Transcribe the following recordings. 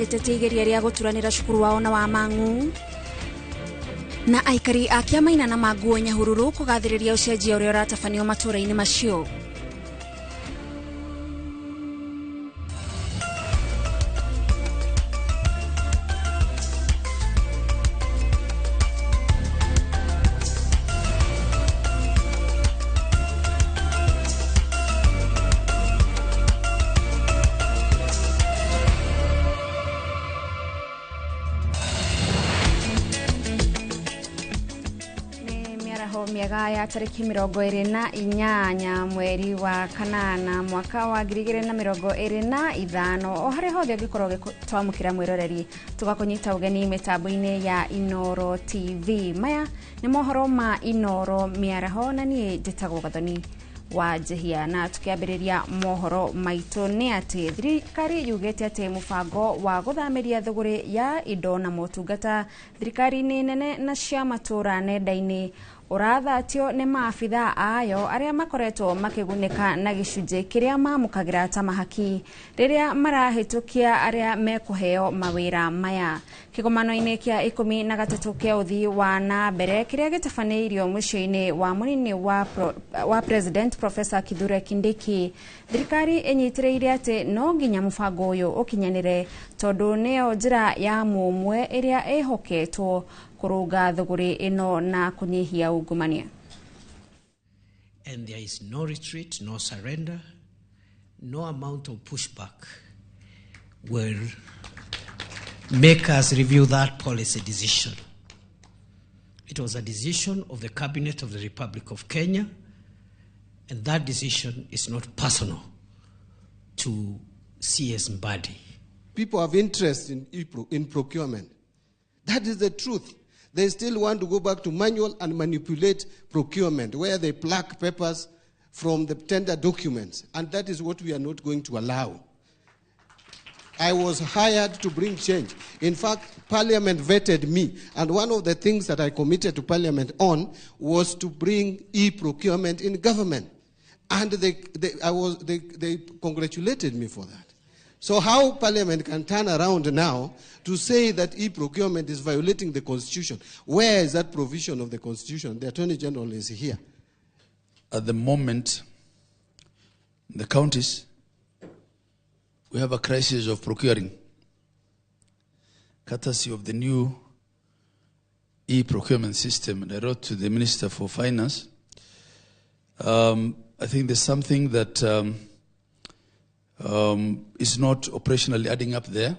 mahĩtĩtie igeria rĩa gũturanĩra cukuru wao na wa Mang'u. Na aikari a Kĩamaina na Manguo Nyahururu kũgathĩrĩria ũcenjia ũrĩa ũratabanio matũũra-inĩ macio. Miega ya tariki 28 mweri wa kanana mwaka wa 2025 o harĩa hothe ũngĩkorwo ũgĩtwamũkĩra mwĩroreri tũgakũnyita ũgeni mĩtambo-inĩ ya Inooro TV. Maya nĩ mohoro ma Inooro mĩaraho na niĩ njĩtagwo Gathoni wa Njehia. Na tukiambĩrĩria mohoro maitũ nĩ atĩ thirikari yugĩte atĩ mũbango wa gũthamĩria thũgũrĩ ya indo na motungata thirikari-inĩ nene na cia matũũra nenda-inĩ ũrathatio nĩ maabitha ayo arĩa makoretwo makĩgunĩka na gĩcunjĩ kĩrĩa mamũkagĩra ta mahaki rĩrĩa marahĩtũkia arĩa mekũheo mawĩra maya. Kĩgomano-inĩ kĩa 13 kĩa ũthii wa na mbere kĩrĩa gĩtabanĩirio mũciĩ-inĩ wa mũnini wa President Professor Kithure Kindiki, thirikari ĩnyitĩrĩire atĩ no nginya mũbango ũyũ ũkinyanĩre tondũ nĩyo njĩra ya mũmwe ĩrĩa ĩhoketwo kũrũnga thũgũrĩ ĩno na kũnyihia ungumania. And there is no retreat, no surrender, no amount of pushback will make us review that policy decision. It was a decision of the Cabinet of the Republic of Kenya, and that decision is not personal to CS Mbadi. People have interest in procurement. That is the truth. They still want to go back to manual and manipulate procurement, where they pluck papers from the tender documents. And that is what we are not going to allow. I was hired to bring change. In fact, Parliament vetted me. And one of the things that I committed to Parliament on was to bring e-procurement in government. And they congratulated me for that. So how Parliament can turn around now to say that e-procurement is violating the Constitution? Where is that provision of the Constitution? The Attorney General is here. At the moment, in the counties, we have a crisis of procuring, courtesy of the new e-procurement system. And I wrote to the Minister for Finance. I think there's something that is not operationally adding up there.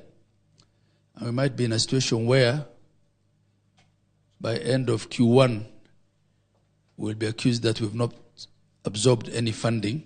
And we might be in a situation where by end of Q1, we'll be accused that we've not absorbed any funding.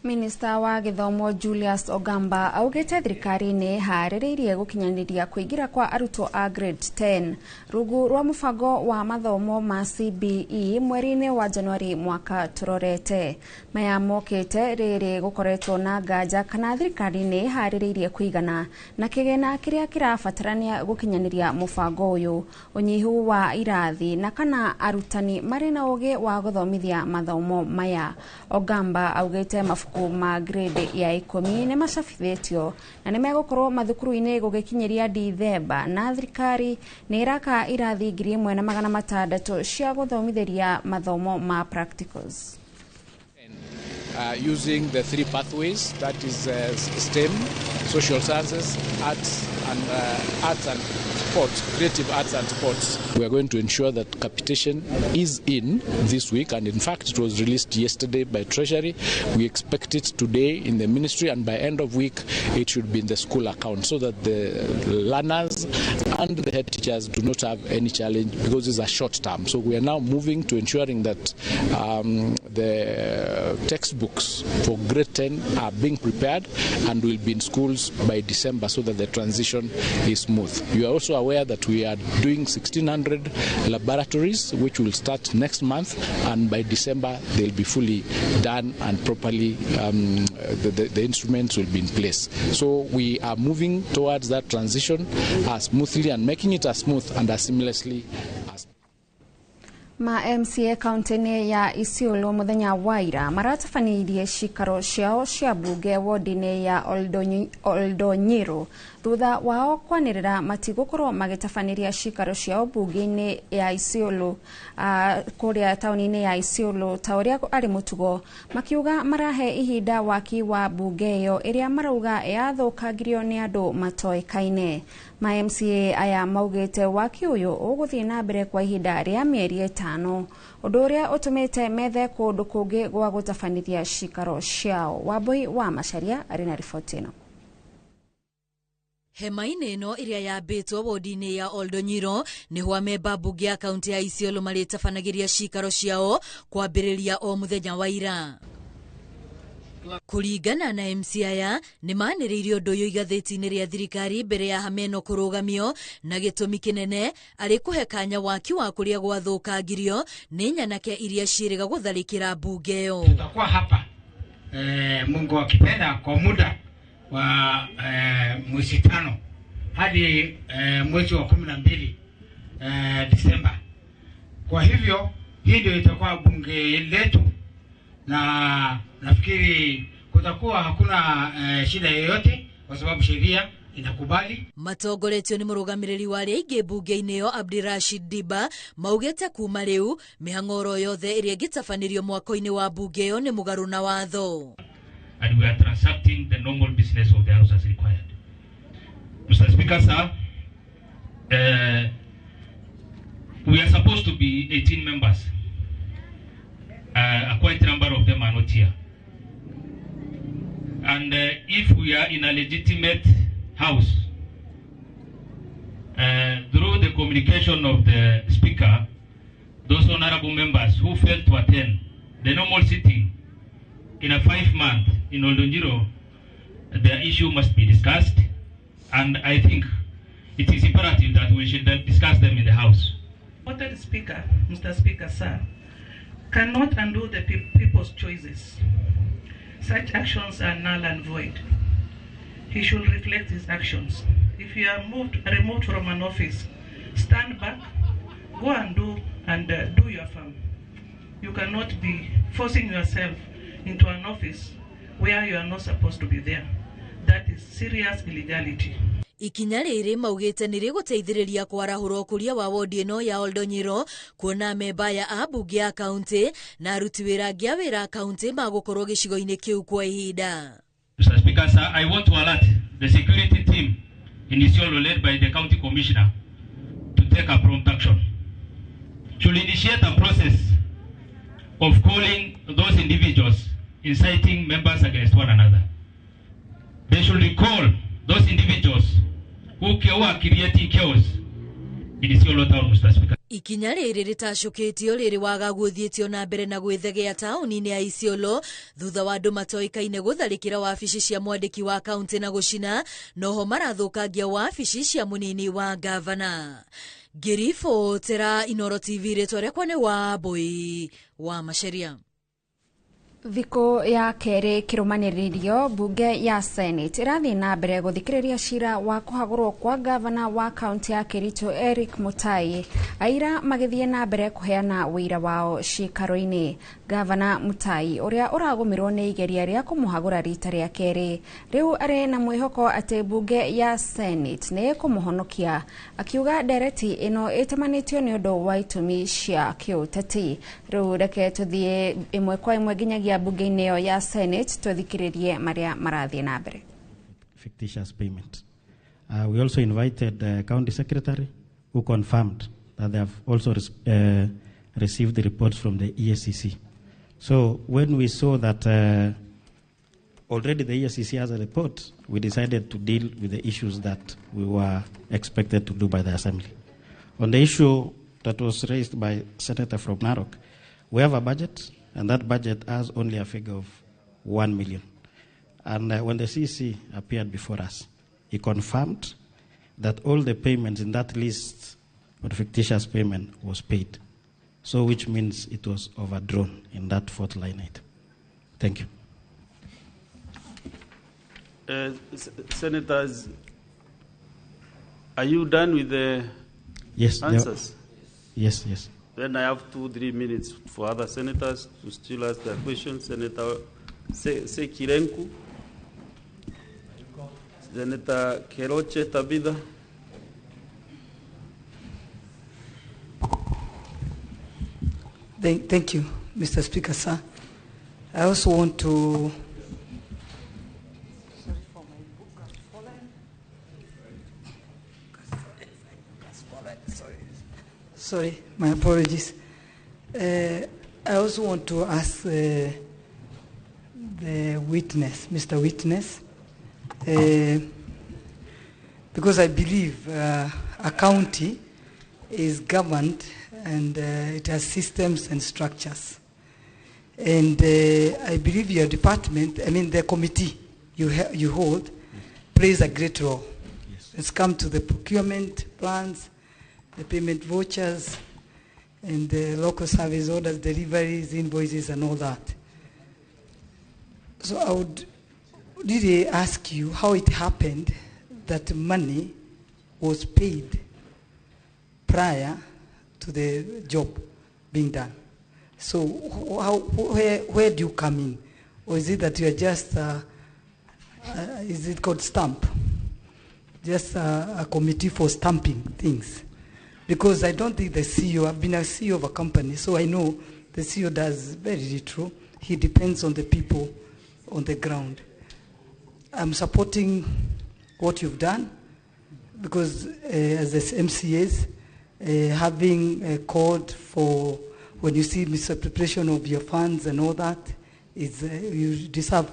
Minister wa gĩthomo Julius Ogamba augĩte thirikari nĩ ĩharĩrĩirie gũkinyanĩria kũingĩra kwa arutwo a grade 10 rungu rwa mũbango wa mathomo ma CBE mweri-inĩ wa Januari mwaka tũrorete. Maya mokĩte rĩrĩ gũkoretwo na nganja kana thirikari nĩ ĩharĩrĩirie kũigana na kĩgĩna kĩrĩa kĩrabatarania gũkinyanĩria mũbango ũyũ, ũnyihu wa irathi na kana arutani marĩ na ũgĩ wa gũthomithia mathomo maya. Ogamba augĩte mabuku ma grade ya 10 nĩ macabithĩtio na nĩ megũkorwo mathukuru-inĩ gũgĩkinyĩria Dithemba, na thirikari nĩ ĩraka irathi 1600 cia gũthomithĩria mathomo ma practicals. Using the three pathways, that is STEM, social sciences, arts and sports, creative arts and sports. We are going to ensure that capitation is in this week, and in fact it was released yesterday by Treasury. We expect it today in the ministry, and by end of week it should be in the school account, so that the learners and the head teachers do not have any challenge, because it's a short term. So we are now moving to ensuring that the textbooks for grade 10 are being prepared and will be in schools by December, so that the transition is smooth. You are also aware that we are doing 1,600 laboratories, which will start next month, and by December they'll be fully done and properly the instruments will be in place. So we are moving towards that transition as smoothly and making it as smooth and as seamlessly as Ma MCA kaunti-inĩ ya Isiolo muthenya wa ira maratabanĩirie cikaro ciao cia mbunge wodi-inĩ ya Oldonyiro thutha wao kwanĩrĩra matigũkorwo magĩtabanĩria cikaro ciao mbunge-inĩ ya Isiolo kũrĩa taũni-inĩ ya Isiolo ta ũrĩa arĩ mũtugo, makiuga marahe ihinda waki wa mbunge ĩyo ĩrĩa marauga yathũkangirio nĩ andũ matoĩkaine. Ma MCA aya maugĩte waki ũyũ ũgũthiĩ na mbere kwa ihinda rĩa mĩeri 5, ũndũ ũrĩa ũtũmĩte methe kũndũ kũngĩ gwa gũtabanĩria cikaro ciao. Wambui wa Macharia arĩ na riboti ĩno. Hema-inĩ ĩno ĩrĩa yambĩtwo wodi-inĩ ya Oldonyiro nĩho amemba mbunge ya kaunti ya Isiolo marĩtabanagĩria cikaro ciao kwambĩrĩria o mũthenya wa ira. Kũringana na MC aya nĩ manĩrĩirie ũndũ ũyũ igathĩti-inĩ rĩa thirikari mbere ya hama ĩno kũrũgamio, na gĩtũmi kĩnene arĩ kũhe kanya waki wa kũrĩa gwathũkangirio nĩ nyanake iria ciĩrĩga gũtharĩkĩra mbunge ĩyo. Tutakuwa hapa Mungu akipenda kwa muda wa mwezi 5 hadi mwezi wa 12 Disemba. Kwa hivyo hii ndio itakuwa bunge letu, na nafikiri kutakuwa hakuna shida yoyote kwa sababu sheria inakubali. Matongoretio ni mũrũgamĩrĩri wa arĩa aingĩ mbunge-inĩ ĩyo Abdirashid Diba maugĩte kuma rĩu mĩhang'oro yothe ĩrĩa ĩngĩtabanĩrio mwako-inĩ wa mbunge ĩyo nĩ mũgarũ na watho. And we are transacting the normal business of the house as required. Mr. Speaker, sir, we are supposed to be 18 members. A quite number of them are not here. And if we are in a legitimate house, through the communication of the Speaker, those honorable members who failed to attend the normal sitting in a 5-month in Oldonyiro, the issue must be discussed, and I think it is imperative that we should discuss them in the house. Voted Speaker, Mr. Speaker, sir, cannot undo the people's choices. Such actions are null and void. He should reflect his actions. If you are removed from an office, stand back, go and do your farm. You cannot be forcing yourself into an office where you are not supposed to be there. That is serious illegality. Ikinya rĩrĩ maugĩte nĩ rĩgũteithĩrĩria kwarahũra ũkũria wa wodi ĩno ya Oldonyiro, kuona memba aya a mbunge ya kaunti na aruti wĩra angĩ a wĩra kaunti magũkorwo gĩcigo-inĩ kĩu kwa ihinda. Mr. Speaker, sir, I want to alert the security team in Isiolo led by the county commissioner to take a prompt action. Should initiate a process of calling those individuals inciting members against one another. They should recall those individuals who are creating chaos in Isiolo town, Mr. Speaker. Ikinya rĩrĩ rĩtacũkĩtio rĩrĩ wagagu ũthiĩtio na mbere na gwĩthegea taũni-inĩ ya Isiolo thutha wa andũ matoĩkaine gũtharĩkĩra wabici cia mwandĩki wa kaunti na gũcina, noho marathũkangia wabici cia mũnini wa gavana. Ngĩribotera Inooro TV, rĩtwa rĩakwa nĩ Wambui wa Macharia. Thikũ ya kerĩ kĩrũmanĩrĩrio mbunge ya Senate ĩrathiĩ na mbere gũthikĩrĩria cira wa kũhagũrwo kwa gavana wa kaunti ya Kericho Eric Mutai, aira magĩthiĩ na mbere kũheana wĩira wao cikaro-inĩ. Gavana Mutai ũrĩa ũragũmĩrwo nĩ igeria rĩa kũmũhagũra rita rĩa kerĩ rĩu arĩ na mwĩhoko atĩ mbunge ya Senate nĩ ĩkũmũhonokia, akiuga ndereti ĩno ĩtamanĩtio nĩ ũndũ wa itũmi cia kĩũteti. Rĩu reke tũthiĩ ĩmwe kwa ĩmwe nginyagia mbunge-inĩ ĩyo ya Senate tũthikĩrĩrie marĩa marathiĩ na mbere. Fictitious payment. We also invited the county secretary, who confirmed that they have also received the reports from the EACC. So when we saw that already the EACC has a report, we decided to deal with the issues that we were expected to do by the Assembly. On the issue that was raised by Senator from Narok, we have a budget, and that budget has only a figure of 1 million. And when the CEC appeared before us, he confirmed that all the payments in that list of fictitious payment was paid. So which means it was overdrawn in that fourth line item. Thank you. Senators, are you done with the yes, answers? Yes, yes. Then I have 2-3 minutes for other senators to still ask their questions. Senator Sekirenku, Senator Keroche Tabitha. Thank you, Mr. Speaker, sir. I also want to Sorry, my apologies. I also want to ask the witness, Mr. Witness, because I believe a county is governed and it has systems and structures. And I believe your department, I mean the committee you hold, plays a great role. Yes. It's come to the procurement plans, the payment vouchers, and the local service orders, deliveries, invoices, and all that. So I would really ask you how it happened that money was paid prior to the job being done. So where do you come in? Or is it that you are just, is it called stamp? Just a committee for stamping things? Because I don't think the CEO, I've been a CEO of a company, so I know the CEO does very little. He depends on the people on the ground. I'm supporting what you've done because as the MCAs, having a code for when you see misappropriation of your funds and all that, is you deserve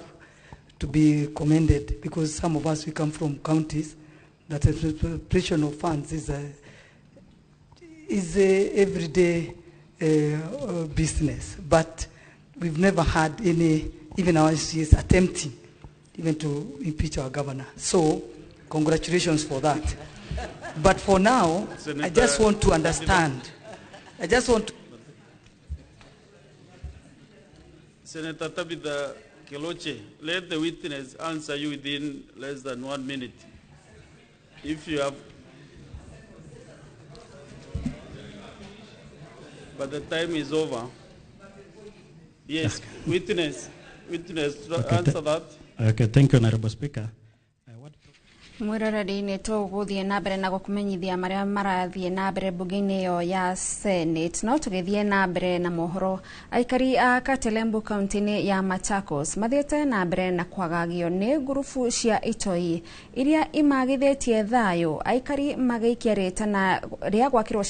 to be commended, because some of us, we come from counties that misappropriation of funds is a everyday business, but we've never had any, even our MCAs attempting even to impeach our governor. So congratulations for that. But for now, Senator, I just want to understand. I just want to... Senator Tabitha Keloche, let the witness answer you within less than 1 minute. If you have... But the time is over. Yes, witness, okay, answer that. Okay, thank you, Honorable Speaker. Mwiroreri nĩ tũgũthiĩ na mbere na gũkũmenyithia marĩa marathiĩ na mbere mbunge-inĩ ĩyo ya Senate. No tũgĩthiĩ na mbere na mohoro, aikari a Katelembu kaunti-inĩ ya Machakos mathiĩte na mbere na kwagagio nĩ ngurubu cia itoi iria imagithĩtie thayũ. Aikari magĩikia rĩtana rĩa gwakĩrwo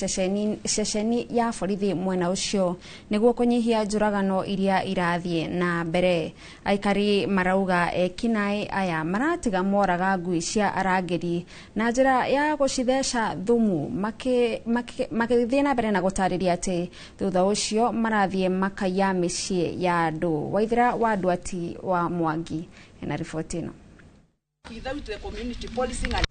ceceni ya borithi mwena ũcio nĩguo kũnyihia njũragano iria irathiĩ na mbere. Aikari marauga ekinaĩ aya maratiga moraga ngui cia arangĩri na njĩra ya gũcitheca thumu, magĩthiĩ na mbere na gũtarĩria atĩ thutha ũcio marathiĩ makaiya mĩciĩ ya andũ. Waithera wa Ndwati wa Mwangi ena riboti ĩno.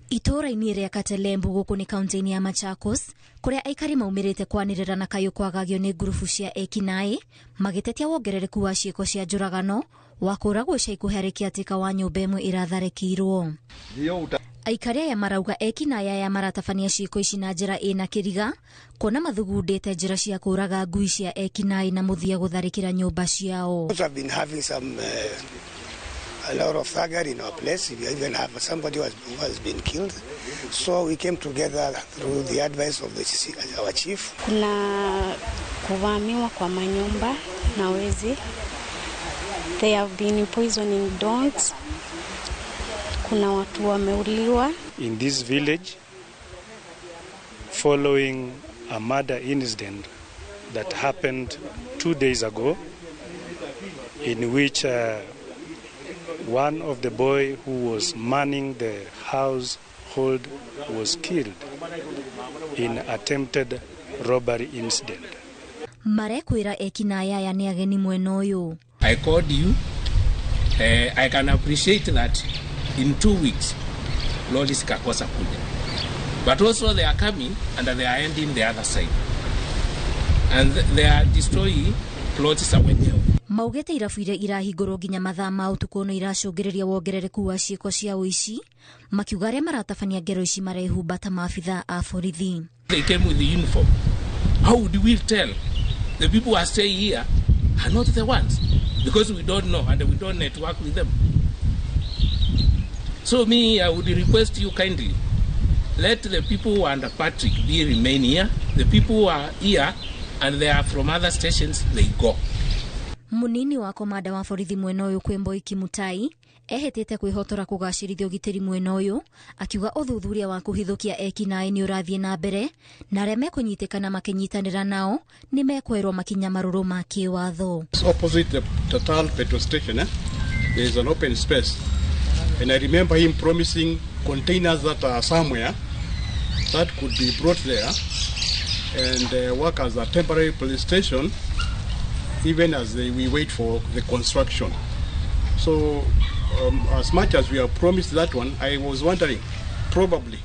Itũũra-inĩ rĩa Katelembu gũkũ nĩ kaunti-inĩ ya Machakos, kũrĩa aikari maumĩrĩte kwanĩrĩra na kayũ kwagagio nĩ ngurubu cia ekinaĩ magĩtetia wongerereku wa ciĩko cia njũragano wa kũragwo ica ikuhĩ harĩ kĩatĩka wa nyũmba ĩmwe ĩratharĩkĩirwo. Aikari aya marauga ekinaĩ aya maratabania ciĩko ici na njĩra ĩna kĩriga, kuona mathugundĩte njĩra cia kũraga ngui cia ekinaĩ na mũthia gũtharĩkĩra nyũmba ciao. A lot of thuggery in our place. We even have somebody who has been killed. So we came together through the advice of our chief. Kuna kuvamiwa kwa manyumba na wezi. They have been poisoning dogs. Kuna watu wameuliwa. In this village, following a murder incident that happened 2 days ago, in which one of the boy who was manning the household was killed in attempted robbery incident. Marekwira ekinaĩ aya nĩ ageni mwena ũyũ. I called you. I can appreciate that in 2 weeks lori zikakosa kuja. But also they are coming and they are ending the other side. And they are destroying plots za wenyewe. Maugĩte irabu iria irahingũrwo nginya mathaa ma ũtukũ no iracũngĩrĩria wongerereku wa ciĩko cia ũici, makiuga arĩa maratabania ngero ici marehumba ta maabithaa a borithi. They came with the uniform. How would we tell the people who are staying here are not the ones? Because we don't know and we don't network with them. So me, I would request you kindly, let the people who are under Patrick be remain here. The people who are here and they are from other stations, they go. Munini wa komanda wa borithi mwena uyu kwĩ Mboi Kimutai ehĩtĩte kwĩhotora kũgacĩrithia ũgitĩri mwena ũyũ, akiuga ũthuthuria wa kũhithũkia ekinaĩ nĩ ũrathiĩ na mbere na arĩa mekũnyitĩkana makĩnyitanĩra nao nĩ mekwerwo makinya marũrũ ma kĩwatho. Opposite the Total petrol station, there is an open space, and I remember him promising containers that are somewhere that could be brought there and work as a temporary police station even as we wait for the construction. So as much as we have promised that one, I was wondering, probably,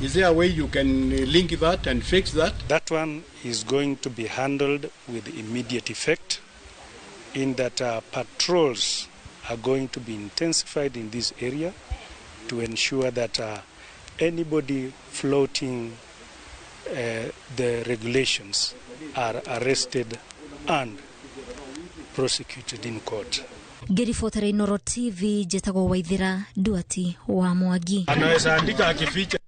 is there a way you can link that and fix that? That one is going to be handled with immediate effect, in that patrols are going to be intensified in this area to ensure that anybody floating the regulations are arrested and prosecuted in court. Ngĩribotera Inooro TV, njĩtagwo Waithĩra Nduati wa Mwangi. Anaweza andika akificha.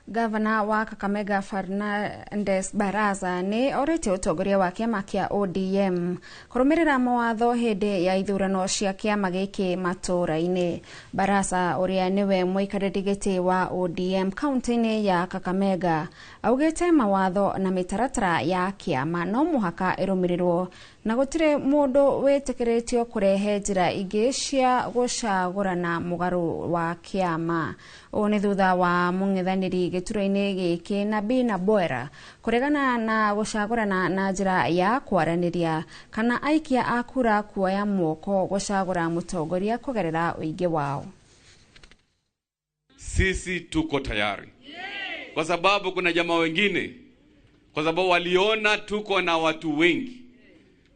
Gavana wa Kakamega Fernandes Barasa nĩ orĩtie ũtongoria wa kĩama kĩa ODM kũrũmĩrĩra mawatho hĩndĩ ya ithurano cia kĩama gĩkĩ matũũra-inĩ. Barasa ũrĩa nĩwe mũikarĩri gĩtĩ wa ODM kaunti-inĩ ya Kakamega augĩte mawatho na mĩtaratara ya kĩama no mũhaka ĩrũmĩrĩrwo na gũtirĩ mũndũ wĩtĩkĩrĩtio kũrehe njĩra ingĩ cia gũcagũrana mũgarũ wa kĩama. Ũũ nĩ thutha wa mũng'ethanĩri gĩturwa-inĩ gĩkĩ Nabii Boera kũregana na gũcagũrana na njĩra ya kwaranĩria kana aikia a kura kuoya moko gũcagũra mũtongoria kũgerera ũingĩ wao. Sisi tuko tayari kwa sababu kuna jamaa wengine, kwa sababu waliona tuko na watu wengi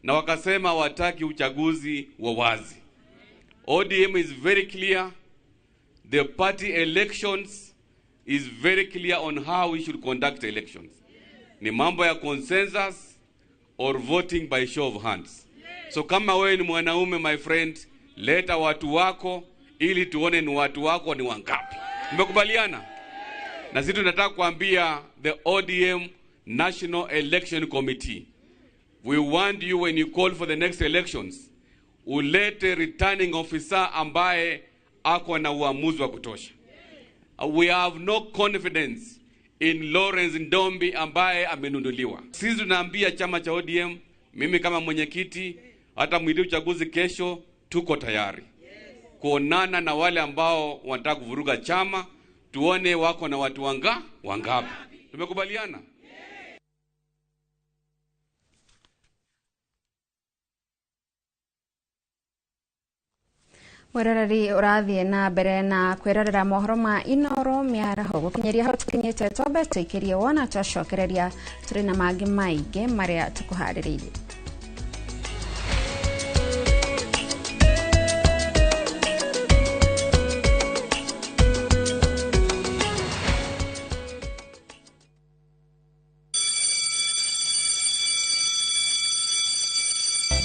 na wakasema wataki uchaguzi wa wazi. ODM is very clear. The party elections is very clear on how we should conduct elections. Ni mambo ya consensus or voting by show of hands. So kama wewe ni mwanaume, my friend, leta watu wako ili tuone ni watu wako ni wangapi. Mmekubaliana? Na sisi tunataka kuambia the ODM National Election Committee, we want you when you call for the next elections, ulete returning officer ambaye ako na uamuzi wa kutosha. We have no confidence in Lawrence Ndombi ambaye amenunuliwa. Sisi tunaambia chama cha ODM, mimi kama mwenyekiti, hata mwili uchaguzi kesho, tuko tayari kuonana na wale ambao wanataka kuvuruga chama, tuone wako na watu wangapi. Tumekubaliana? Mwiroreri ũrathiĩ na mbere na kwĩrorera mohoro ma Inooro mĩaraho gũkinyeria hau tũkinyĩte, twambe tũikĩrie wona twacokereria tũrĩ na mangĩ maingĩ marĩa tũkũharĩrĩirie.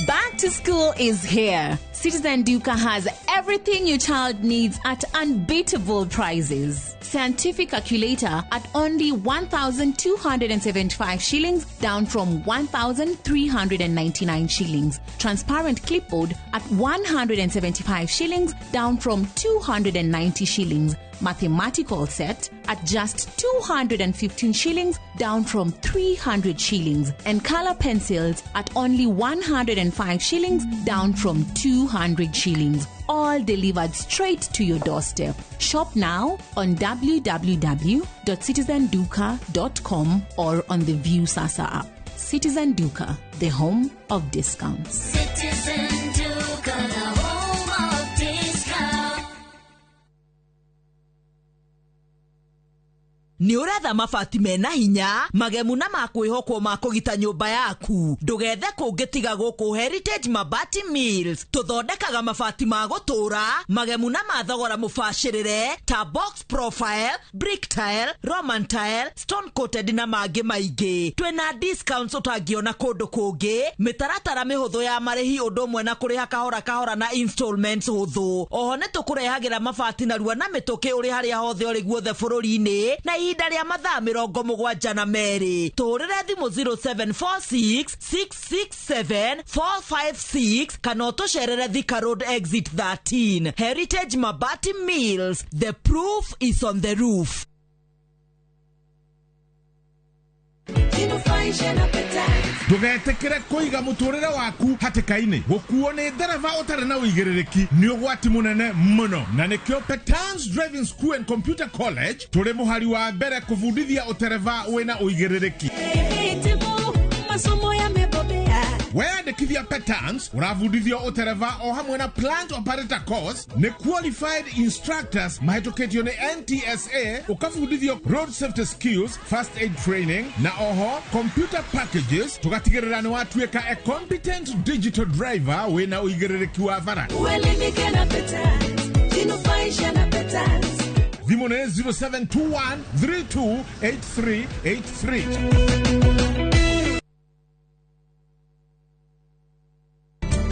Back to school is here. Citizen Duka has everything your child needs at unbeatable prices. Scientific calculator at only 1,275 shillings, down from 1,399 shillings. Transparent clipboard at 175 shillings, down from 290 shillings. Mathematical set at just 215 shillings, down from 300 shillings. And color pencils at only 105 shillings, down from 200 shillings. All delivered straight to your doorstep. Shop now on www.citizenduka.com or on the View Sasa app. Citizen Duka, the home of discounts. Citizen Duka, the home of discounts. Nĩ ũretha mabati mena hinya, magemu na makwĩhokwo ma kũgita nyũmba yaku. Ndũgethe kũngĩ tiga gũkũ Heritage Mabati Mills. Tũthondekaga mabati ma gũtũũra, magemu na ma thogora mũbacĩrĩre ta box profile, brick tile, Roman tile, stone coated na mangĩ maingĩ. Twĩna discounts ũtangĩona kũndũ kũngĩ, mĩtaratara mĩhũthũ ya marĩhi ũndũ ũmwe na kũrĩha kahora kahora na installments hũthũ. Oho nĩ tũkũrehagĩra mabati narua na mĩtũkĩ ũrĩ harĩa hothe ũrĩ guothe bũrũri-inĩ na ihinda rĩa mathaa 72. Tũhũrĩre thimũ 0746 667 456 kana ũtũcerere Thika Road exit 13. Heritage Mabati Mills, the proof is on the roof. Ndugetikire kuiga muturire waku hatikaini gukuo ni ndereba utari na uigiririku ni ugwati munene muno na nikio Petans Driving School and Computer College turi muhari wa mbere kubundithia utereba wina uigiririku. Masomo yamebobea. Weyandĩkithia Petans ũrabundithio ũtereba o hamwe na plant operator course nĩ qualified instructors mahĩtũkĩtio nĩ NTSA, ũkabundithio road safety skills, first aid training na oho computer packages, tũgatigĩrĩra nĩ watuĩka a competent digital driver wĩna ũigĩrĩrĩki wa bara. Uelimike na Petans, jinufaishe na Petans. Thimũ nĩ 0721 328383.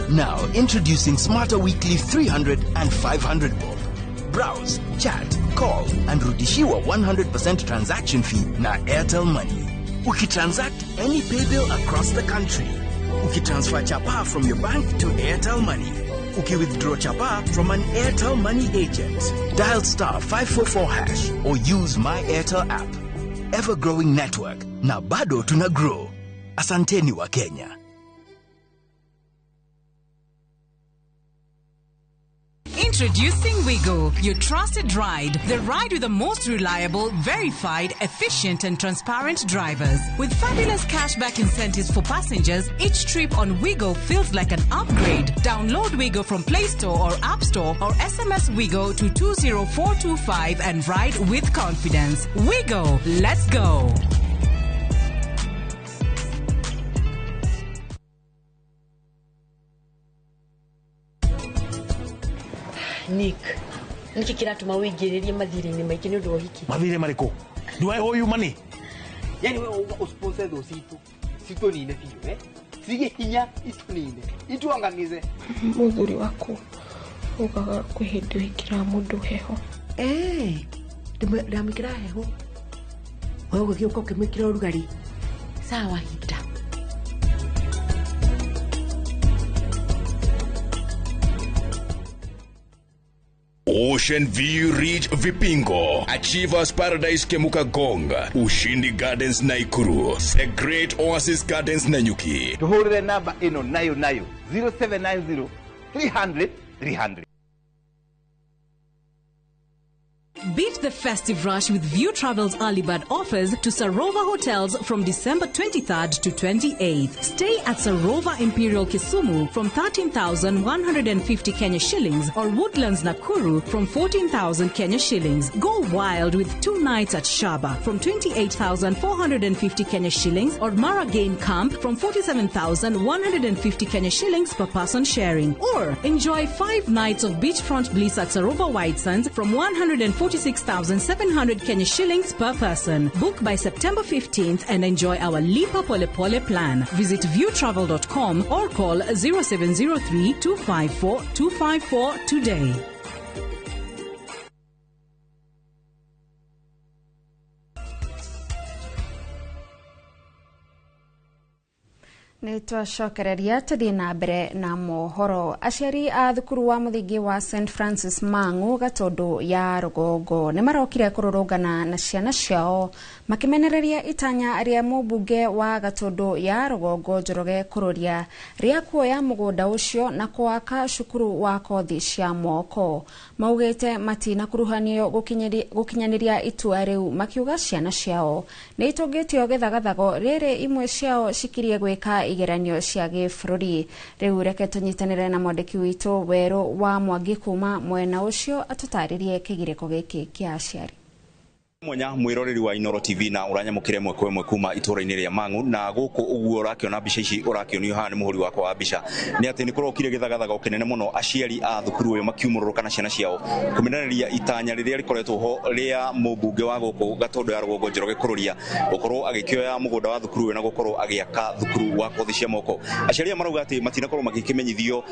Now, introducing Smarter Weekly 300 and 500 bob. Browse, chat, call, and rudishiwa 100% transaction fee na Airtel Money. Ukitransact any paybill across the country. Ukitransfer chapa from your bank to Airtel Money. Ukiwithdraw chapa from an Airtel Money agent. Dial star 544# or use My Airtel app. Ever-growing network. Na bado tuna grow. Asanteni wa Kenya. Introducing Wigo, your trusted ride. The ride with the most reliable, verified, efficient and transparent drivers. With fabulous cashback incentives for passengers, each trip on Wigo feels like an upgrade. Download Wigo from Play Store or App Store or SMS Wigo to 20425 and ride with confidence. Wigo, let's go. Nick, niki kiratuma wigiririe mathiri-inĩ maingĩ nĩ ũndũ wa ũhiki. Mathirĩ marĩkũ? Do I owe you money? Yani we uga usponsor thũ citũ citũnine biũ, eh? Cige hinya itũnine ituangamize. Mũthuri waku ugaga kwĩ hĩndĩ wĩkĩraga mũndũ heho. Ndamwĩkĩra heho, we ũgĩũka ũkĩmwĩkĩra ũrugarĩ. Sawa hinda. Ocean View Ridge Vipingo, Achievers Paradise Kemuka Gonga, Ushindi Gardens Naikuru, The Great Oasis Gardens Nanyuki. Tuhurire namba ino nayo nayo 0790 300 300. Beat the festive rush with View Travel's early bird offers to Sarova Hotels from December 23rd to 28th. Stay at Sarova Imperial Kisumu from 13,150 Kenya shillings or Woodlands Nakuru from 14,000 Kenya shillings. Go wild with 2 nights at Shaba from 28,450 Kenya shillings or Mara Game Camp from 47,150 Kenya shillings per person sharing. Or enjoy 5 nights of beachfront bliss at Sarova White Sands from 146,700 Kenya shillings per person. Book by September 15th and enjoy our Lipa Pole Pole plan. Visit viewtravel.com or call 0703 254 254 today. Nĩ twacokereria tũthiĩ na mbere na mohoro. Aciari a thukuru wa mũthingi wa St Francis Mang'u Gatũndũ ya rũgongo nĩ marokire kũrũrũngana na ciana ciao makĩmenereria itanya rĩa mũmbunge wa Gatũndũ ya rũgongo Njoroge Kururia rĩa kuoya mũgũnda ũcio na kũwaka cukuru wa kothi cia moko. Maugĩte matinakuruhanio gũkinyanĩria itua rĩu, makiuga ciana ciao nĩ itũngĩtio gĩthagathago rĩrĩ imwe ciao cikirie gwĩka igeranio cia gĩbũrũri. Rĩu reke tũnyitanĩre na mwandĩki witũ Werũ wa Mwangi kuma mwena ũcio atũtarĩrie kĩgirĩko gĩkĩ kĩa aciari. Mwanya mwiroreri wa Inoro TV na uranyamukire mwe kwa mwe kuma itura-inĩ rĩa Mang'u na gũkũ ũguo ũrakĩona mbica ici ũrakĩonio haha nĩ mũhũri wakwa wa mbica nĩ atĩ nĩ kũrokire gĩthagathago kĩnene mũno aciari a thukuru ũyũ makiumũrũrũka na ciana ciao kũmenanĩria itanya rĩrĩa rĩkoretwo ho rĩa mũmbunge wa gũkũ Gatondo ya Rũgongo Njoroge Kururia gũkorwo agĩkĩoya mũgũnda wa thukuru ũyũ na gũkorwo agĩaka thukuru wa kothi cia moko. Aciari aya marauga atĩ matinakorwo magĩkĩmenyithio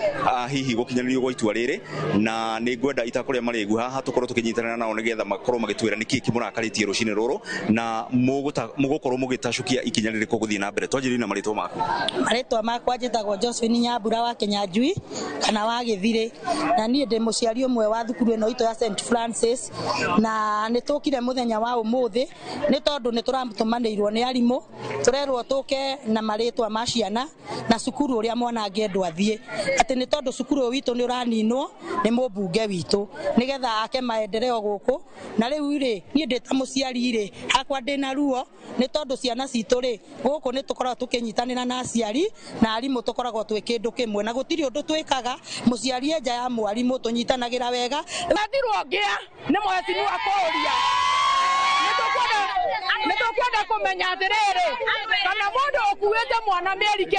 hihi gũkinyanĩrio gwa itua rĩrĩ na nĩ ngwenda itakũrĩa marĩgu haha tũkorwo tũkĩnyitanĩra nao nĩgetha makorwo magĩtwĩra nĩkĩ kĩmũrakarĩtie rũcinĩ rũrũ na mũgũkorwo mũgĩtacũkia ikinya rĩrĩkũ gũthiĩ na mbere. Twanjĩrĩrie na marĩtwa maku. Marĩtwa makwa njĩtagwo Josephine Nyambura wa Kinyanjui kana wa Gĩthirĩ, na niĩ ndĩ mũciari ũmwe wa thukuru ĩno itũ ya St Francis, na nĩ tũkire mũthenya wa ũmũthĩ nĩ tondũ nĩ tũratũmanĩirwo nĩ arimũ tũrerwo tũke na marĩtwa ma ciana na cukuru ũrĩa mwana angĩendwo athiĩ, atĩ nĩ tondũ cukuru ũyũ witũ nĩ ũraninwo nĩ mũmbunge witũ nĩgetha ake maendeleo gũkũ. Na rĩu rĩ niĩ ndĩ ta mũciari rĩ hakwa ndĩna ruo nĩ tondũ ciana citũ rĩ gũkũ nĩ tũkoragwo tũkĩnyitanĩra na aciari na arimũ, tũkoragwo twĩ kĩndũ kĩmwe na gũtirĩ ũndũ twĩkaga mũciari enja ya mwarimũ, tũnyitanagĩra wega. Nathirwo ngĩa nĩ mheshimiwa Kuria nĩ tũkwenda kũmenya atĩrĩrĩ kana mũndũ ũkuĩte mwana mĩeri 9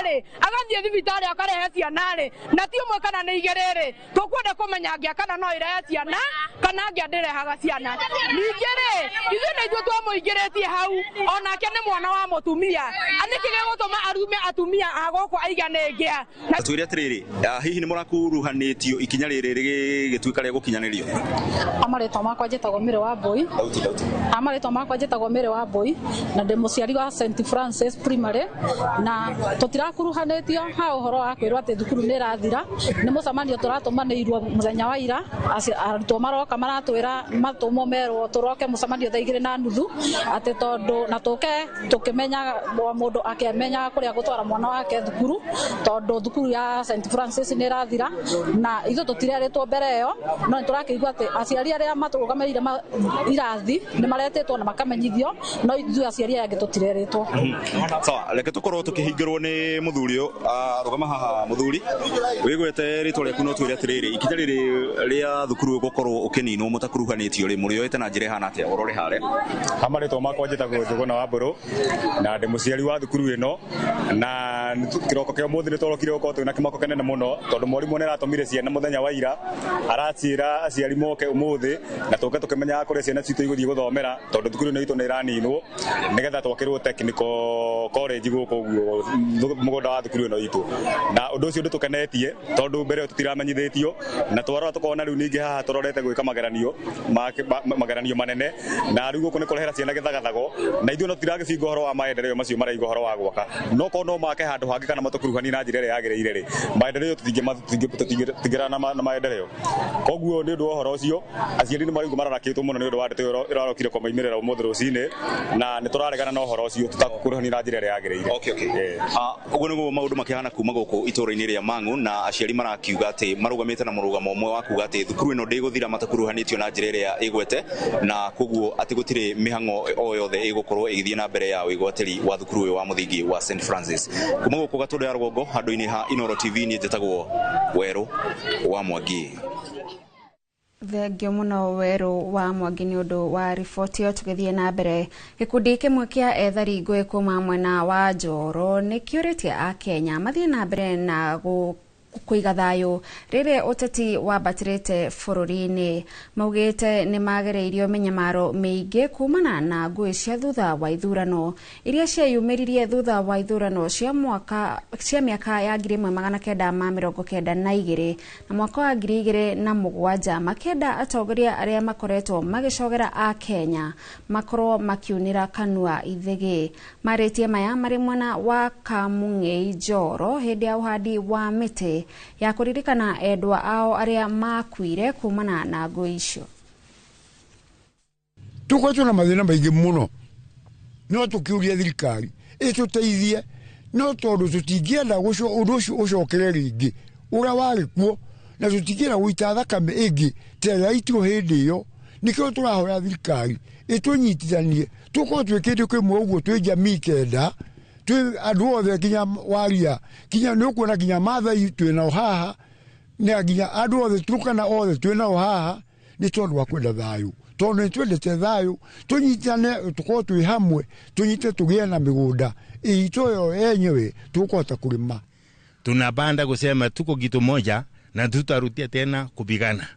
rĩ agathiĩ thibitarĩ akarehe ciana rĩ na ti ũmwe kana nĩ igĩrĩ rĩ tũkwenda kũmenya ngĩa kana no ĩrehe ciana kana ngĩa ndĩrehaga ciana. Ningĩ rĩ ithuĩ nĩ ithuĩ twamũingĩrĩtie hau onake nĩ mwana wa mũtumia, nĩkĩ gĩgũtũma arume atumia a gũkũ aigane ngĩa? Twĩre atĩrĩrĩ, hihi nĩ mũrakuruhanĩtio ikinya rĩrĩ rĩgĩtuĩka rĩa gũkinyanĩrio? Marĩtwa makwa njĩtagwo Mary wa Mbui. Marĩtwa makwa njĩtagwo Mary wa Mbui na ndĩ mũciari wa St Francis Primary, na tũtirakuruhanĩtio ha ũhoro wa kwĩrwo atĩ thukuru nĩ ĩrathira. Nĩ mũcemanio tũratũmanĩirwo mũthenya wa ira, arutwo maroka maratwĩra matũmwo merwo tũroke mũcemanio thaa 2:30 atĩ tondũ na tũke tũkĩmenyaga mũndũ akĩmenyaga kũrĩa gũtwara mwana wake thukuru tondũ thukuru ya St Francis nĩ ĩrathira, na ithuĩ tũtirerĩtwo mbere ĩyo, no nĩ tũrakĩigua atĩ aciari arĩa matũrũgamĩrĩire irathi nĩ maretĩtwo na makamenyithio, no ithuĩ aciari aya angĩ tũtirerĩtwo. Sawa, reke tũkorwo tũkĩhingĩrwo nĩ mũthuri ũyũ. Rũgama haha mũthuri, wĩgwete rĩtwa rĩaku no twĩre atĩrĩrĩ, ikinya rĩrĩ rĩa thukuru gũkorwo ũkĩninwo mũtakuruhanĩtio rĩ mũrĩoete na njĩra ĩhana atĩa? Ũrore harĩa. Ha marĩtwa makwa njĩtagwo Njũgũna wa Mbũrũ na ndĩ mũciari wa thukuru ĩno, na kĩroko kĩa ũmũthĩ nĩ tũrokire gũkorwo twĩna kĩmako kĩnene mũno tondũ mwarimũ nĩ aratũmire ciana mũthenya wa ira, araciĩra aciari moke ũmũthĩ na tũke tũkĩmenyaga kũrĩa ciana citũ igũthiĩ gũthomera tondũ thukuru ĩno itũ nĩ ĩraninwo nĩgetha twakĩrwo technical college gũkũ ũguo mũgũnda wa thukuru ĩno itũ. Na ũndũ ũcio ndũtũkenetie tondũ mbere ĩyo tũtiramenyithĩtio, na twarora tũkona rĩu ningĩ haha tũrorete gwĩka mageranio manene, na rĩu gũkũ nĩ kũrehera ciana gĩthagathago, na ithuĩ no tũtiragĩbinga ũhoro wa maendeleo macio maraiga ũhoro wa gwaka, no korwo no make handũ hangĩ kana matũkuruhanie na njĩra ĩrĩa yagĩrĩire rĩ, maendeleo tũtingĩrana na maendeleo. Koguo nĩ ũndũ wa ũhoro ũcio aciari nĩ maraigua mararakĩtwo mũno nĩ ũndũ wa ndeto ĩyo ĩrarokire kũmaimĩrĩra ũmũthĩ rũcinĩ, na nĩ tũraregana na ũhoro ũcio tũtakuruhania na njĩra ĩrĩa yagĩrĩire. Ũguo nĩguo maũndũ makĩhana kuma gũkũ itũũra-inĩ rĩa Mang'u, na aciari marakiuga atĩ marũgamĩte na mũrũgamo ũmwe wa kuga atĩ thukuru ĩno ndĩgũthira matakuruhanĩtio na njĩra ĩrĩa ĩgwete, na koguo atĩ gũtirĩ mĩhang'o o yothe ĩgũkorwo ĩgĩthiĩ na mbere ya wĩgwatĩri wa thukuru ũyũ wa mũthingi wa St Francis. Kuma gũkũ Gatũndũ ya Rũgongo handũ-inĩ ha Inoro TV, niĩ njĩtagwo Werũ wa Mwangi. Thengio mũno Werũ wa Mwangi nĩ ũndũ wa riboti ĩyo. Tũgĩthiĩ na mbere, gĩkundi kĩmwe kĩa ethari ngũĩ kuma mwena wa Njoro nĩ kĩũrĩtie Akenya mathiĩ na mbere na kũiga thayũ rĩrĩa ũteti wambatĩrĩte bũrũri-inĩ. Maugĩte nĩ magereirio mĩnyamaro mĩingĩ kumana na ngũĩ cia thutha wa ithurano iria cieyumĩririe thutha wa ithurano cia mĩaka ya 1992 na mwaka wa 2007, makĩenda atongoria arĩa makoretwo magĩcogera a Kenya makorwo makiunĩra kanua ithĩgĩ. Marĩtie maya marĩ mwena wa Kamung'ei Njoro hĩndĩ ya ũhandi wa mĩtĩ ya kũririkana endwa ao arĩa makuire kumana na ngũĩ icio. Tũkoretwo na mathĩna maingĩ mũno, no tũkĩũria thirikari ĩtũteithie, no tondũ tũtingĩenda ũndũ ũcio ũcokere rĩngĩ ũrĩa warĩ kuo, na tũtingĩenda gũita thakame ĩngĩ ta ĩrĩa yaitirwo hĩndĩ ĩyo. Nĩkĩo tũrahoya thirikari ĩtũnyitithanie, tũkorwo twĩ kĩndũ kĩmwe ũguo, twĩ jamii 9, twĩ andũ othe nginya waria, nginya nĩ ũkuona nginya Maathai twĩ nao haha, na nginya andũ othe Turkana othe twĩ nao haha. Nĩ tondũ wa kwenda thayũ, tondũ nĩ twendete thayũ, tũnyitane, tũkorwo twĩ hamwe, tũnyite, tũgĩe na mĩgũnda itũ yo yenyewe tũkũhota kũrĩma. Tunapanda kusema tuko kitu moja na tutarudia tena kupigana.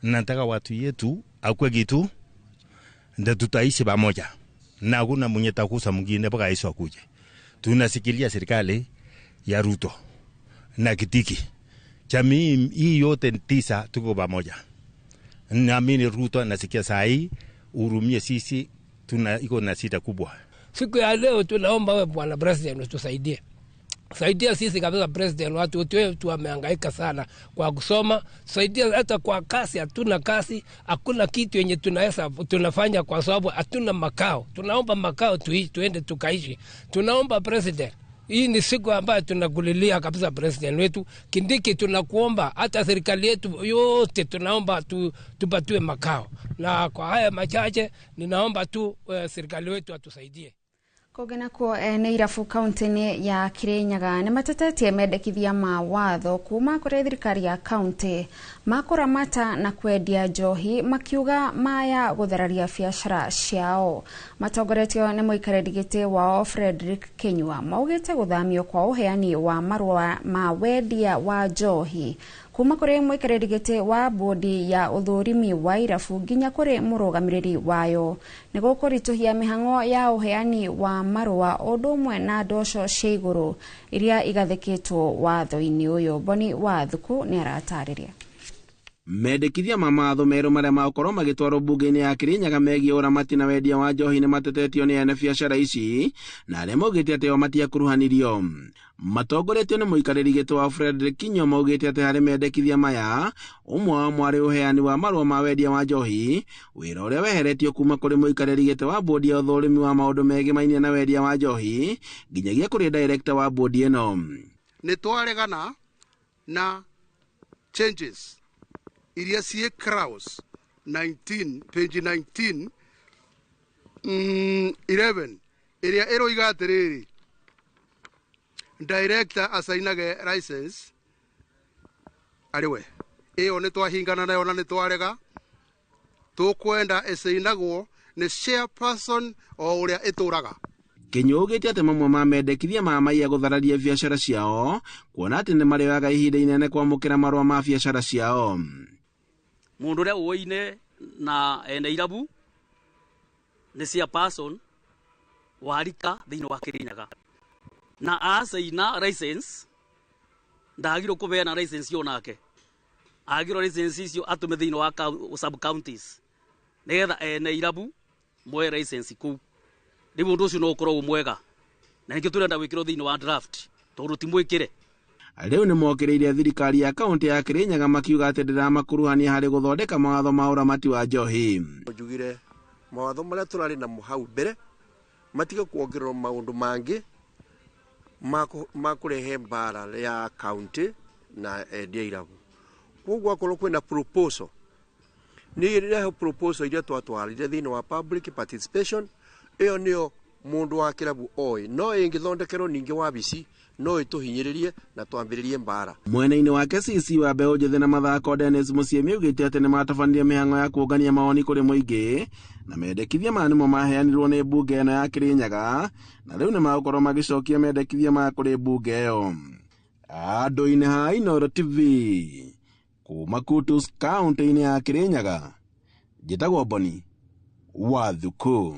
Nataka watu yetu akwe kitu ndio tutaishi pamoja, na hakuna mwenye takusa mwingine mpaka Yesu akuje. Tunasikilia serikali ya Ruto na Kitiki, jamii hii yote 9 tuko pamoja. Naamini Ruto anasikia saa hii, hurumie sisi, tuna iko na shida kubwa. Siku ya leo tunaomba wewe Bwana President utusaidie. Saidia sisi kabisa President, watu wetu wamehangaika sana kwa kusoma. Saidia hata kwa kasi, hatuna kasi, hakuna kitu yenye tunaweza tunafanya kwa sababu hatuna makao. Tunaomba makao tuende tukaishi. Tunaomba President, hii ni siku ambayo tunakulilia kabisa President wetu Kindiki, tunakuomba hata serikali yetu yote tunaomba tupatiwe makao. Na kwa haya machache ninaomba tu serikali wetu atusaidie. Kũngĩ nakuo nĩ irabu kaunti-inĩ ya Kirinyaga nĩ matetetie mendekithia ma watho kuma kũrĩ thirikari ya kaunti ma kũramata na kwendia njohi, makiuga maya gũthararia biacara ciao. Matongoretio nĩ mũikarĩri gĩtĩ wao Frederick Kinyua, maugĩte gũthamio kwa ũheani wa marũa ma wendia wa njohi kuma kũrĩ mũikarĩri gĩtĩ wa bodi ya ũthũrimi wa irabu nginya kũrĩ mũrũgamĩrĩri wayo nĩ gũkũritũhia mĩhang'o ya ũheani wa marũa ũndũ ũmwe na ndoco cia igũrũ iria igathĩkĩtwo watho-inĩ ũyũ. Boni wa Thuku nĩ aratarĩria. Mendekithia ma mawatho merũ marĩa magũkorwo magĩtwarwo mbunge-inĩ ya Kirinyaga megiĩ ũramati na wendia wa njohi nĩ matetetio nĩ ene biacara ici na arĩa maugĩte atĩ o matiakuruhanirio. Matongoretio nĩ mũikarĩri gĩtĩ wa Frederick Kinyua maugĩte atĩ harĩ mendekithia maya ũmwe wa mwarĩ ũheani wa marũa ma wendia wa njohi, wĩra ũrĩa weheretio kuma kũrĩ mũikarĩri gĩtĩ wa bodi ya ũthũrimi wa maũndũ megemainie na wendia wa njohi nginyagia kũrĩ director wa bodi ĩno. Nĩ twaregana na changes iria ciĩ clause 19 page 19 11 ĩrĩa ĩroiga atĩrĩrĩ, director asainage license arĩ we. Ĩyo nĩ twahingana nayo na nĩ twarega. Tũkwenda ĩcainagwo nĩ chairperson o ũrĩa ĩtũraga. Kinyua augĩte atĩ mamwe ma mendekithia ma maiya gũthararia biacara ciao kuona atĩ nĩ marĩoyaga ihinda inene kwamũkĩra marũa ma biacara ciao. Mundu uria uoine na ene irabu nĩ chairperson wa rika thĩinĩ wa Kirinyaga na acaina license ndagirwo kũbeana license yo nake agirwo license icio atũme thĩinĩ wa sub counties nĩgetha ene irabu moe license kũu. Rĩu ũndũ ũcio no ũkorwo mwega na nĩkĩo tũrenda gwĩkĩrwo thĩinĩ wa draft tondũ ti mwĩkĩre. Rĩu nĩ mokĩrĩire thirikari ya kaunti ya Kirinyaga makiuga atĩ ndĩramakuruhania harĩ gũthondeka mawatho ma ũramati wa njohi. Njugire mawatho marĩa tũrarĩ namo hau mbere matige kuongererwo maũndũ mangĩ ma kũrehe mbara ya kaunti na endia irabu. Koguo akorwo kwĩna proposal, nĩ ĩrehe proposal iria twatwarire thĩinĩ wa public participation, ĩyo nĩyo mũndũ wa kĩrabu oĩ, no ĩngĩthondekerwo ningĩ wabici no ĩtũhinyĩrĩrie na twambĩrĩrie mbara. Mwena-inĩ wake CC wa mbeũ njĩthĩ na mathako Dennis Mũciemi augĩte atĩ nĩmatabanirie mĩhang'o ya kũngania mawoni kũrĩ mũingĩ na mendekithia maya nĩmo maheanirwo nĩ mbunge ĩno ya Kirinyaga na rĩu nĩmagũkorwo magĩcokia mendekithia maya kũrĩ mbunge ĩyo. Andũ-inĩ ha Inooro TV kuma Kutus kaunti-inĩ ya Kirinyaga, njĩtagwo Boni wa Thuku.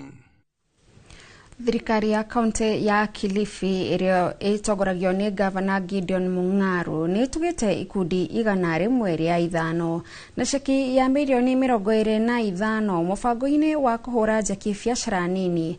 Thirikari ya kaunti ya Kilifi ĩrĩa ĩtongoragio nĩ Gavana Gideon Mung'aro nĩ ĩtugĩte ikundi 105 na ceki ya mirioni 25 mũbango-inĩ wa kũhũra njeki biacara nini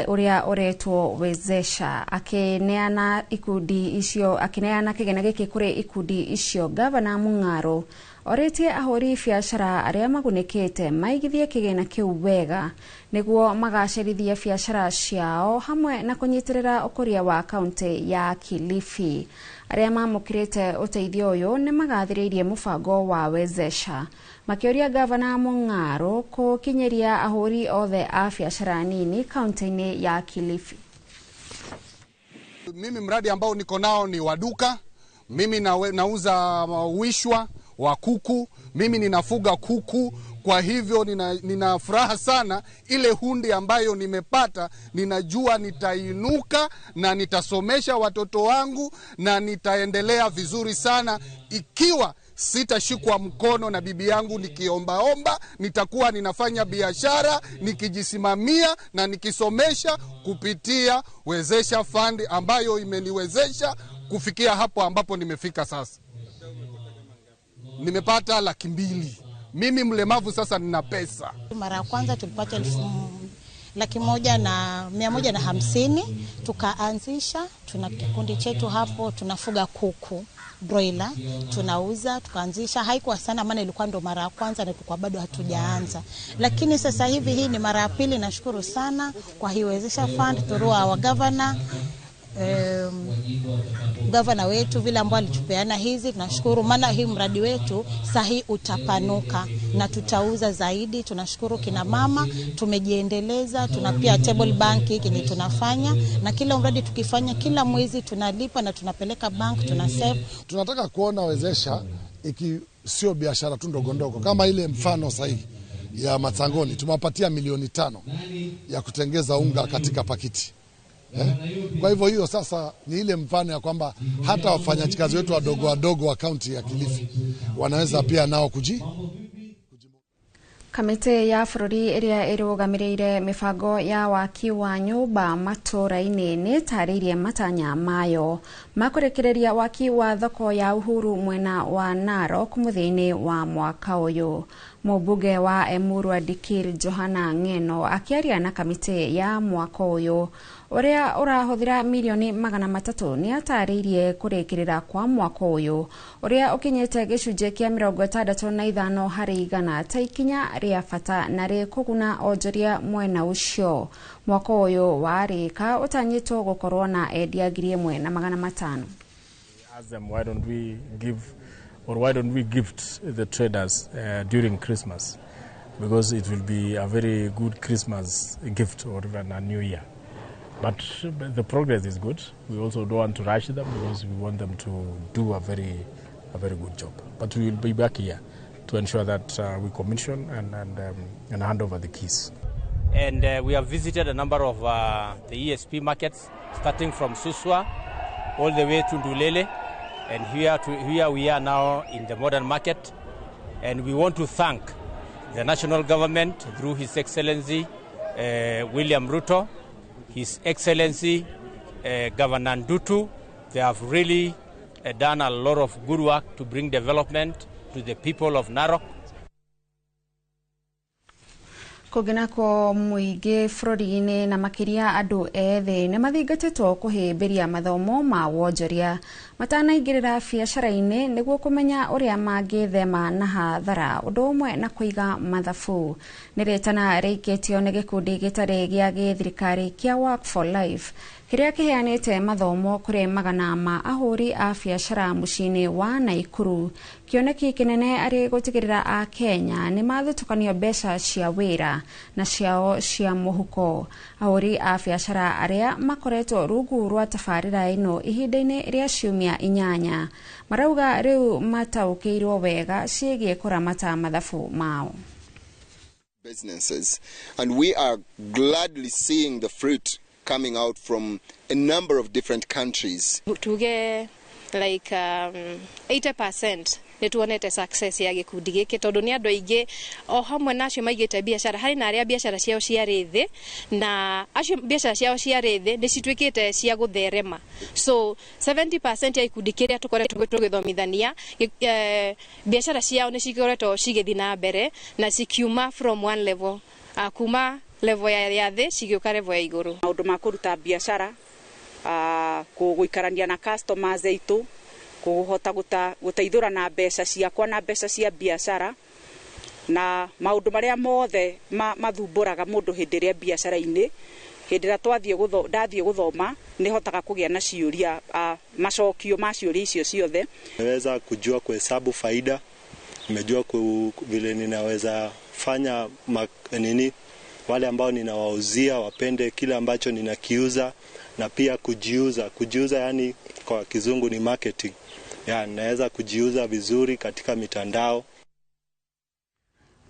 ũrĩa ũretwo Wezesha. Akĩneana ikundi icio, akĩneana kĩgĩna gĩkĩ kũrĩ ikundi icio, Gavana Mung'aro orĩtie ahũri biacara arĩa magunĩkĩte maigithie kĩgĩna kĩu wega nĩguo magacerithie biacara ciao hamwe na kũnyitĩrĩra ũkũria wa kaunti ya Kilifi. Arĩa mamũkĩrĩte ũteithio ũyũ nĩ magathĩrĩirie mũbango wa Wezesha makĩũria Gavana Mung'aro kũkinyĩria ahũri othe a biacara nini kaunti-inĩ ya Kilifi. Mimi mradi ambao niko nao ni wa duka. Mimi nauza wishwa, wa kuku. Mimi ninafuga kuku, kwa hivyo nina furaha sana. Ile hundi ambayo nimepata, ninajua nitainuka na nitasomesha watoto wangu na nitaendelea vizuri sana. Ikiwa sitashikwa mkono na bibi yangu nikiombaomba, nitakuwa ninafanya biashara nikijisimamia na nikisomesha kupitia Wezesha Fund ambayo imeniwezesha kufikia hapo ambapo nimefika sasa. Nimepata 200,000. Mimi mlemavu sasa nina pesa. Mara ya kwanza tulipata 1,150,000, tukaanzisha. Tuna kikundi chetu hapo, tunafuga kuku broiler, tunauza. Tukaanzisha, haikuwa sana maana ilikuwa ndo mara ya kwanza na tulikuwa bado hatujaanza, lakini sasa hivi hii ni mara ya pili. Nashukuru sana kwa hii Wezesha Fund through our governor, gavana wetu vile ambao alitupeana hizi, tunashukuru maana hii mradi wetu sahi utapanuka na tutauza zaidi. Tunashukuru kina mama, tumejiendeleza. Tuna pia table bank kenye tunafanya, na kila mradi tukifanya kila mwezi tunalipa na tunapeleka bank, tuna save. Tunataka kuona Wezesha iki sio biashara tu ndogo ndogo kama ile mfano sahihi ya Matsangoni, tumewapatia 5,000,000 ya kutengeza unga katika pakiti. Kwa hivyo hiyo sasa ni ile mfano ya kwamba hata wafanyakazi wetu wadogo wadogo wa kaunti ya Kilifi wanaweza pia nao kuji. Kamĩtĩ ya bũrũri ĩrĩa ĩrũgamĩrĩire mĩbango ya waki wa nyũmba matũũra-inĩ nĩ ĩtarĩirie matanya mayo ma kũrĩkĩrĩria waki wa thoko ya Uhuru mwena wa Narok mũthia-inĩ wa mwaka ũyũ. Mũmbunge wa Emurua Dikir Johana Ng'eno akĩaria na kamĩtĩ ya mwaka ũyũ ũrĩa ũrahũthĩra 300,000,000 nĩ atarĩirie kũrĩkĩrĩra kwa mwaka ũyũ ũrĩa ũkinyĩte gĩcunjĩ kĩa 65 harĩ igana ta ikinya rĩa bata na rĩkũguna onjoria mwena ũcio. Mwaka ũyũ warĩka ũtanyĩtwo gũkorwo na endia 1,500. Ask them, why don't we give or why don't we gift the traders during Christmas, because it will be a very good Christmas gift or even a new year. But the progress is good. We also don't want to rush them because we want them to do a very good job. But we will be back here to ensure that we commission and hand over the keys. And we have visited a number of the ESP markets, starting from Suswa all the way to Ndulele. And here we are now in the modern market. And we want to thank the national government through His Excellency William Ruto, His Excellency Governor Ndutu. They have really done a lot of good work to bring development to the people of Narok. Kũngĩ mũingĩ bũrũri-inĩ na makĩria andũ ethĩ nĩ mathingatĩtwo kũhĩmbĩria mathomo ma wonjoria matanaingĩrĩra biacara-inĩ nĩguo kũmenya ũrĩa mangĩthema na hathara ũndũ ũmwe na kũiga mathabu. Nĩ rĩtana rĩikĩtio nĩ gĩkundi gĩtarĩ gĩa gĩthirikari kĩa Work for Life kĩrĩa kĩheanĩte mathomo kũrĩ magana ma ahũri a biacara mũciĩ-inĩ wa Naikuru. Kĩoneki kĩnene arĩ gũtigĩrĩra a Kenya nĩ mathutũkanio mbeca cia wĩra na ciao cia mũhuko. Ahũri a biacara arĩa makoretwo rungu rwa tabarĩra ĩno ihinda-inĩ rĩa ciumia 8 marauga rĩu mataũkĩirwo wega ciĩgiĩ kũramata mathabu mao. Businesses, and we are gladly seeing the fruit coming out from a number of different countries. Tuge like 80% nĩ tuonete success ya gĩkundi gĩkĩ tondũ nĩ andũ aingĩ o hamwe na acio maigĩte biacara harĩ na arĩa biacara ciao ciarĩ thĩ na acio biacara ciao ciarĩ thĩ nĩ cituĩkĩte cia gũtherema. So 70% ya ikundi kĩrĩa tũkoretwo tũgĩthomithania biacara ciao nĩ cikoretwo cigĩthiĩ na mbere na cikiuma from one level kuma level ya thĩ cigĩũka level ya igũrũ. Maũndũ ma kũruta biacara, gũikarania na customers aitũ, kũhota gũteithũra na mbeca ciakwa na mbeca cia biacara na maũndũ marĩa mothe mathumbũraga mũndũ hĩndĩ ĩrĩa biacara-inĩ. Hĩndĩ ĩrĩa ndathiĩ gũthoma nĩhotaga kũgĩa na ciũria, macokio ma ciũria icio ciothe. Nimeweza kujua kuhesabu faida, nimejua vile ninaweza fanya wale ambao ninawauzia wapende kile ambacho ninakiuza, na pia kujiuza. Kujiuza yani kwa kizungu ni marketing. Ya, naweza kujiuza vizuri katika mitandao.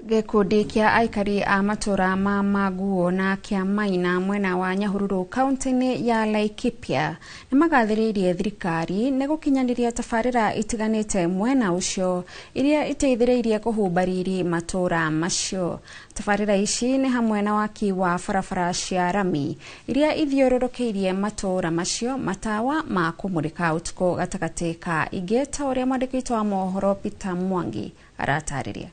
Gĩkundi kĩa aikari a matũra ma Maguo na kĩa Maina mwena wa Nyahururu kaunti-inĩ ya Laikipia nĩmagathĩrĩirie thirikari nĩ gũkinyanĩria tabarĩra itiganĩte mwena ũcio iria iteithĩrĩirie kũhumba riri matũra macio. Tabarĩra ici nĩ hamwe na waki wa barabara cia rami iria ithiũrũrũkĩirie matũra macio, matawa ma kũmũrĩka ũtukũ gatagatĩ ka ingĩ, ta ũrĩa mwandĩki witũ wa mohoro Peter Mwangi aratarĩria.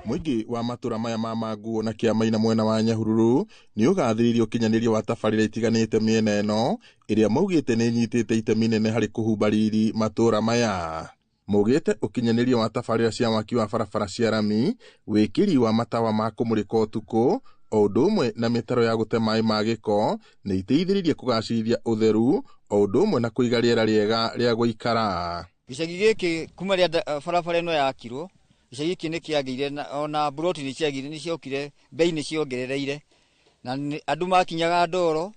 Mũingĩ wa matũra maya ma Maguo na kĩa Maina mwena wa Nyahururu nĩ ũgathĩrĩirie ũkinyanĩria wa tabarĩra itiganĩte mĩena ĩno ĩrĩa maugĩte nĩ ĩnyitĩte itemi nene harĩ kũhumba riri matũra maya. Maugĩte ũkinyanĩria wa tabarĩra cia waki wa barabara cia rami, wĩkĩri wa matawa ma kũmũrĩka ũtukũ, o ũndũ ũmwe na mĩtaro ya gũte maĩ ma gĩko nĩ iteithĩrĩirie kũgacĩrithia ũtheru o ũndũ ũmwe na kũiga rĩera rĩega rĩa gũikara. Gĩcagi gĩkĩ kuma rĩrĩa barabara ĩno yakirwo, gĩcagi gĩkĩ nĩ kĩagĩire, ona buroti nĩ ciagĩire, nĩ ciokire, bei nĩ ciongerereire, na andũ makinyaga ndoro.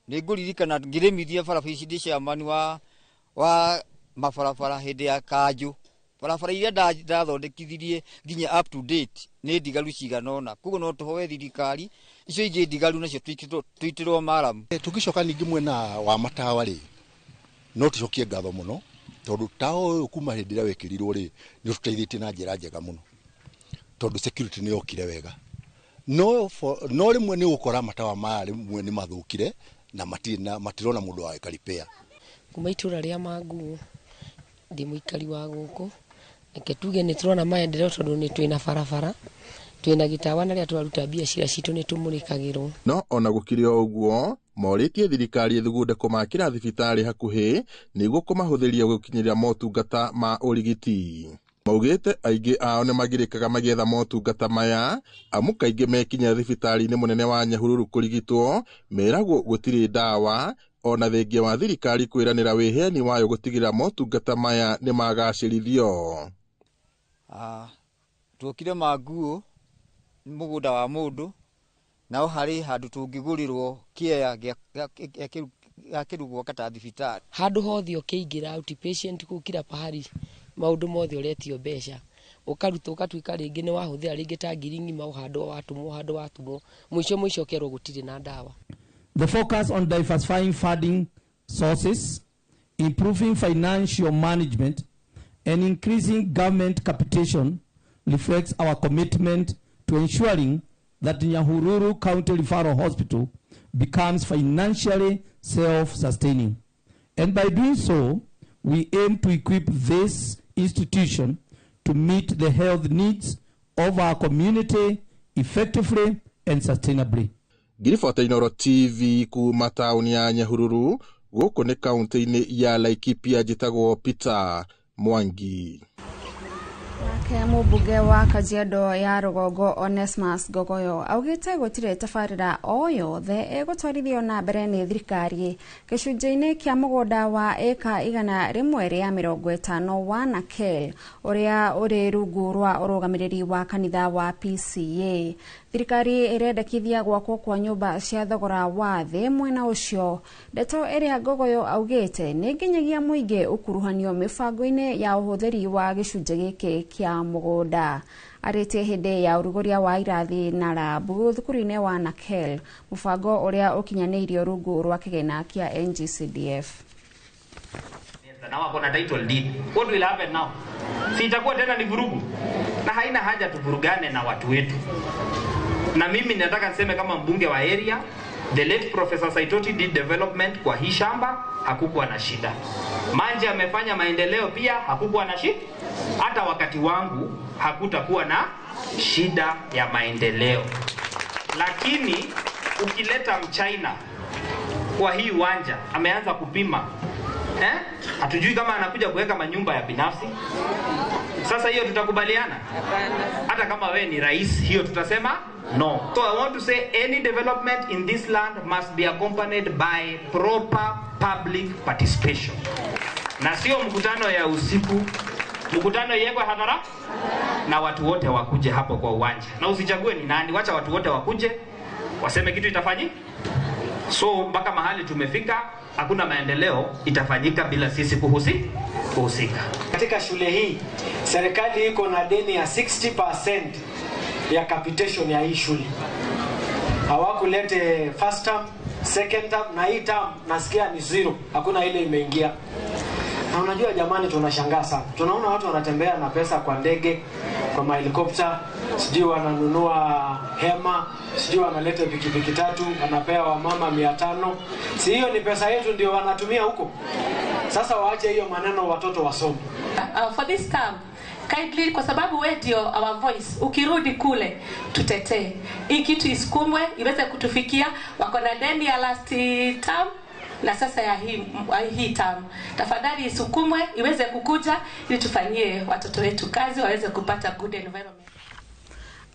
Nĩ ngũririkana ngĩrĩmithia barabara ici ndĩ chairman wa mabarabara hĩndĩ ya kanjũ. Barabara iria ndathondekithirie nginya up to date nĩ ndigaru cigana ũna, koguo no tũhoe thirikari icio ingĩ ndigaru nacio tũitĩrwo maramu. Tũngĩcoka ningĩ mwena wa matawa rĩ, no tũcokie ngatho mũno tondũ tawa ũyũ kuma hĩndĩ ĩrĩa wĩkĩrirwo rĩ, nĩ ũtũteithĩtie na njĩra njega mũno tondũ security nĩ yokire wega. No rĩmwe nĩ ũgũkora matawa maya rĩmwe nĩ mathũkire na matirona mũndũ wa repair. Kuma itũra rĩa Maguo ndĩ mũikari wa gũkũ, reke tuge nĩ tũrona maendeleo tondũ nĩ twĩna barabara, twĩna gĩtawa, na rĩrĩa twaruta biacara citũ nĩ tũmũrĩkagĩrwo. No ona gũkĩrĩ o ũguo, morĩtie thirikari ĩthugunde kũmakĩra thibitarĩ hakuhĩ nĩguo kũmahũthĩria gũkinyĩra motungata ma ũrigiti. Maugĩte aingĩ ao nĩ magirĩkaga magĩetha motungata maya amu kaingĩ mekinya thibitarĩ-inĩ mũnene wa Nyahururu kũrigitwo meragwo gũtirĩ ndawa, ona thengia wa thirikari kwĩranĩra wĩheani wayo gũtigĩrĩra motungata maya nĩ magacĩrithio. Tuokire Maguo mũgũnda wa mũndũ, nao harĩ handũ tũngĩgũrĩrwo kĩea gĩa kĩrugwo kata thibitarĩ. Handũ hothe ũkĩingĩra outpatient kũu kila pahali maũndũ mothe ũretio mbeca, ũkaruta ũgatuĩka rĩngĩ nĩ wahũthĩra rĩngĩ ta ngiri ng'ima o handũ watũmwo, mũico mũico ũkerwo gũtirĩ na ndawa. The focus on diversifying funding sources, improving financial management, and increasing government capitation reflects our commitment to ensuring that Nyahururu County Referral Hospital becomes financially self-sustaining. And by doing so, we aim to equip this institution to meet the health needs of our community effectively and sustainably. Ngiribota Inooro TV kuma taũni ya Nyahururu gũkũ nĩ kaunti-inĩ ya Laikipia, njĩtagwo Peter Mwangi. Nake mũmbunge wa Kajiado ya Rũgongo Onesmus Ngogoyo augĩte gũtirĩ tabarĩra o yothe ĩgũtwarithio na mbere nĩ thirikari gĩcunjĩ-inĩ kĩa mũgũnda wa ĩka 150 wa Nakel ũrĩa ũrĩ rungu rwa ũrũgamĩrĩri wa kanitha wa PCA. Thirikari ĩrendekithia gwakwo kwa nyũmba cia thogora wa thĩ mwena ũcio. Ndeto ĩrĩa Ngogoyo augĩte nĩ nginyagia mũingĩ ũkuruhanio mĩbango-inĩ ya ũhũthĩri wa gĩcunjĩ gĩkĩ kĩa mũgũnda. Arĩtie hĩndĩ ya ũrugũria wa irathi na rabu thukuru-inĩ wa Nakel, mũbango ũrĩa ũkinyanĩirio rungu rwa kĩgĩna kĩa NGCDF. Na wako na title deed. What will happen now? Si itakuwa tena ni vurugu. Na haina haja tuvurugane na watu wetu. Na mimi nataka niseme kama mbunge wa area, the late Professor Saitoti did development kwa hii shamba, hakukuwa na shida. Manje amefanya maendeleo pia, hakukuwa na shida. Hata wakati wangu hakutakuwa na shida ya maendeleo. Lakini ukileta mchina kwa hii uwanja, ameanza kupima. Hatujui kama anakuja kuweka manyumba ya binafsi. Sasa hiyo tutakubaliana? Hata kama we ni rais, hiyo tutasema no. So I want to say any development in this land must be accompanied by proper public participation. Na sio mkutano ya usiku, mkutano iwekwe hadhara na watu wote wakuje hapo kwa uwanja. Na usichague ni nani, wacha watu wote wakuje waseme kitu itafanyi. So mpaka mahali tumefika, Hakuna maendeleo itafanyika bila sisi kuhusika. Katika shule hii serikali iko na deni ya 60% ya capitation ya hii shule. Hawakulete first term, second term na hii term nasikia ni zero, hakuna ile imeingia. Na unajua jamani, tunashangaa sana. Tunaona watu wanatembea na pesa kwa ndege, kwa mahelikopta, sijui wananunua hema, sijui wanaleta pikipiki tatu, wanapea wamama 500. Si hiyo ni pesa yetu ndio wanatumia huko? Sasa waache hiyo maneno, watoto wasome. For this term, kindly, kwa sababu we ndio our voice, ukirudi kule tutetee hii kitu isukumwe iweze kutufikia. Wako na deni ya last term na sasa ya hii term, tafadhali isukumwe iweze kukuja ili tufanyie watoto wetu kazi waweze kupata good environment.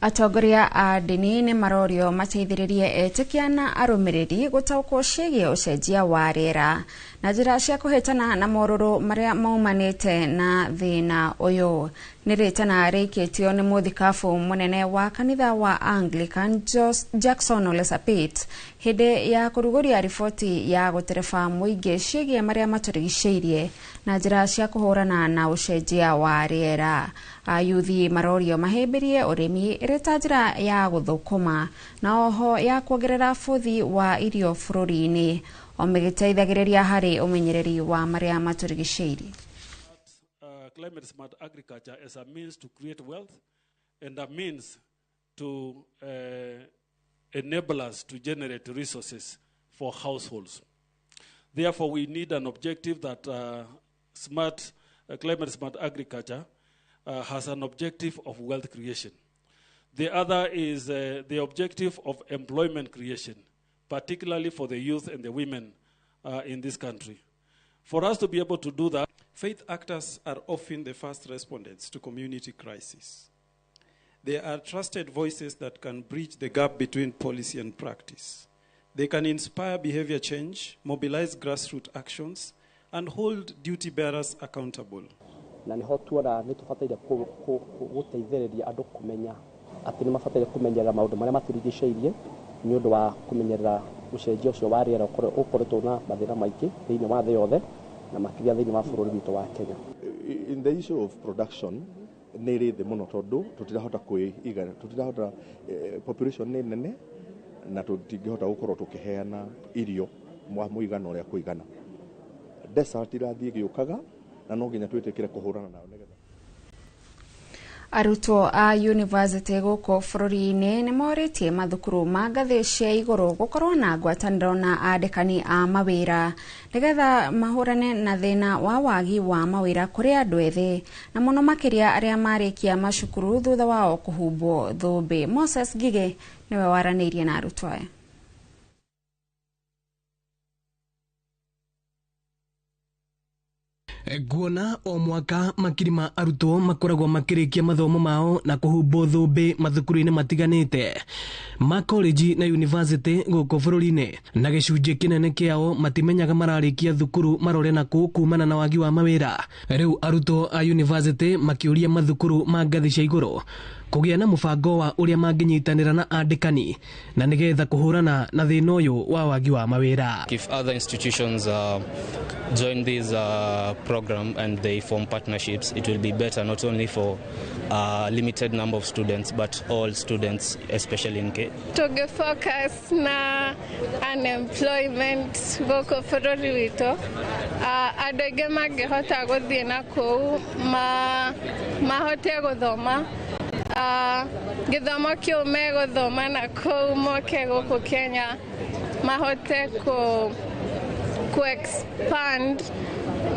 Atongoria a ndini nĩ marorio mateithĩrĩrie etĩkia na arũmĩrĩri gũtaũkwo ciĩgiĩ ũcenjia wa rĩera na njĩra cia kũhĩtana na morũrũ marĩa maumanĩte na thĩna ũyũ. Nĩ rĩtana rĩikĩtio nĩ mũthikabu mũnene wa kanitha wa Anglican Jackson Ole Sapit hĩndĩ ya kũrugũria riboti ya gũtereba mũingĩ ciĩgiĩ marĩa matũrigicĩirie na njĩra cia kũhũrana na ũcenjia wa rĩera. Ayuthi marorio mahĩmbĩrie ũrĩmi ĩrĩ ta njĩra ya gũthũkũma na oho ya kuongerera bũthi wa irio bũrũri-inĩ, o mĩgĩteithagĩrĩria harĩ ũmenyereri wa marĩa matũrigicĩirie. Climate smart agriculture as a means to create wealth and a means to enable us to generate resources for households. Therefore, we need an objective that climate smart agriculture has an objective of wealth creation. The other is the objective of employment creation, particularly for the youth and the women in this country. For us to be able to do that, faith actors are often the first respondents to community crisis. They are trusted voices that can bridge the gap between policy and practice. They can inspire behavior change, mobilize grassroots actions, and hold duty bearers accountable. Na niho tuona nĩ tũbataire gũteithĩrĩria andũ kũmenya atĩ nĩ mabataire kũmenyerera maũndũ marĩa matũrigicĩirie nĩ ũndũ wa kũmenyerera ũcenjia ũcio wa rĩera ũkoretwo na mathĩna maingĩ thĩinĩ wa thĩ yothe na makĩria thĩinĩ wa bũrũri witũ wa Kenya. In the issue of production nĩ ĩrĩ thĩ mũno tondũ tũtirahota kwĩigana, tũtirahota population nĩ nene na tũtingĩhota gũkorwo tũkĩheana irio mũigana ũrĩa kũigana. Desert irathiĩ ĩgĩũkaga na no nginya twĩtĩkĩre kũhũrana nayo nĩgetha. Arutwo a university gũkũ bũrũri-inĩ nĩ morĩtie mathukuru ma ngathĩ cia igũrũ gũkorwo na ngwatanĩro na andĩkani a mawĩra nĩgetha mahũrane na thĩna wa wagi wa mawĩra kũrĩ andũ ethĩ na mũno makĩria arĩa marĩkia macukuru thutha wao kũhumbwo thũmbĩ. Moses Ngigĩ nĩwe waranĩirie na arutwo aya. Guona o mwaka makiri ma arutwo makoragwo makĩrĩkia mathomo mao na kũhumbwo thũmbĩ mathukuru-inĩ matiganĩte ma college na university gũkũ bũrũri-inĩ, na gĩcunjĩ kĩnene kĩao matimenyaga mararĩkia thukuru marore nakũ kumana na wagi wa mawĩra. Rĩu arutwo a university makĩũria mathukuru ma ngathĩ cia igũrũ kũgĩa na mũbango wa ũrĩa mangĩnyitanĩra na andĩkani na nĩgetha kũhũrana na thĩna ũyũ wa wagi wa mawĩra. If other institutions join this program and they form partnerships, it will be better not only for a limited number of students but all students, especially in K. Tuge focus na unemployment gũkũ bũrũri witũ, andũ aingĩ mangĩhota gũthiĩ na kũu mahote gũthoma gĩthomo kĩu megũthoma na kũu moke gũkũ Kenya mahote ku expand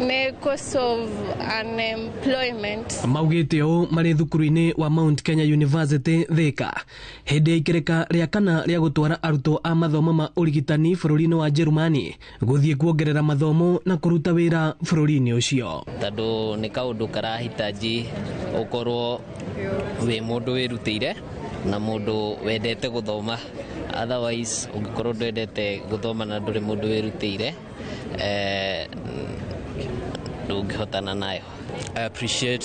nĩ kũ solve unemployment. Maugĩte ũũ marĩ thukuru-inĩ wa Mount Kenya University Thika hĩndĩ ya ikĩrĩka rĩa kana rĩa gũtwara arutwo a mathomo ma ũrigitani bũrũri-inĩ wa Jerumani gũthiĩ kuongerera mathomo na kũruta wĩra bũrũri-inĩ ũcio. Tondũ nĩ kaũndũ karahitaji ũkorwo wĩ mũndũ wĩrutĩire na mũndũ wendete gũthoma, otherwise ũngĩkorwo ndwendete gũthoma na ndũrĩ mũndũ wĩrutĩire ndũngĩhotana nayo. I appreciate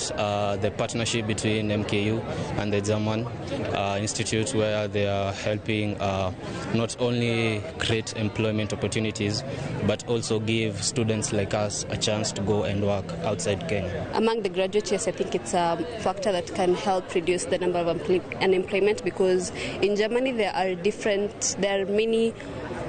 the partnership between MKU and the German Institute, where they are helping not only create employment opportunities, but also give students like us a chance to go and work outside Kenya. Among the graduates, yes, I think it's a factor that can help reduce the number of unemployment, because in Germany there are many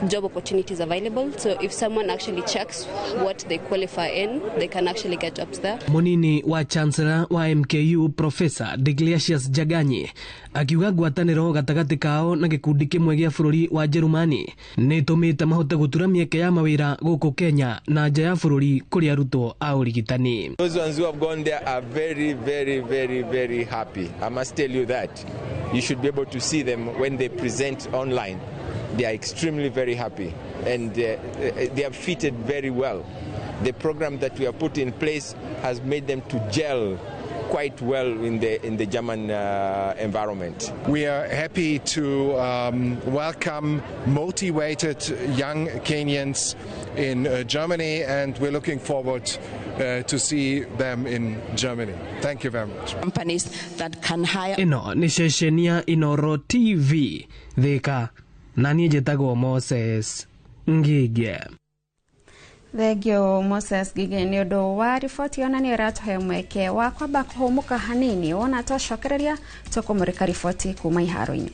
job opportunities available. So if someone actually checks what they qualify in, they can actually get jobs there. Munini wa Chancellor wa MKU Professor Deogratius Jaganyi akiuga ngwatanĩro gatagatĩ kao na gĩkundi kĩmwe gĩa bũrũri wa Jerumani nĩ ĩtũmĩte mahote gũtura mĩeke ya mawĩra gũkũ Kenya na nja ya bũrũri kũrĩ arutwo a ũrigitani. Those ones who have gone there are very, very, very, very happy. I must tell you that. You should be able to see them when they present online. They are extremely very happy, and they have fitted very well. The program that we have put in place has made them to gel quite well in the German environment. We are happy to welcome motivated young Kenyans in Germany, and we're looking forward to see them in Germany. Thank you very much. Companies that can hire. Ĩno nĩ ceceni ya Inoro TV Thika, na niĩ njĩtagwo Moses Ngige. Thengio, Moses Ngige, nĩ ũndũ wa riboti. Ona nĩ ũratũhe mweke wa kwamba kũhũmũka hanini, wona twacokereria tũkũmũrĩka riboti kuma iharo-inĩ.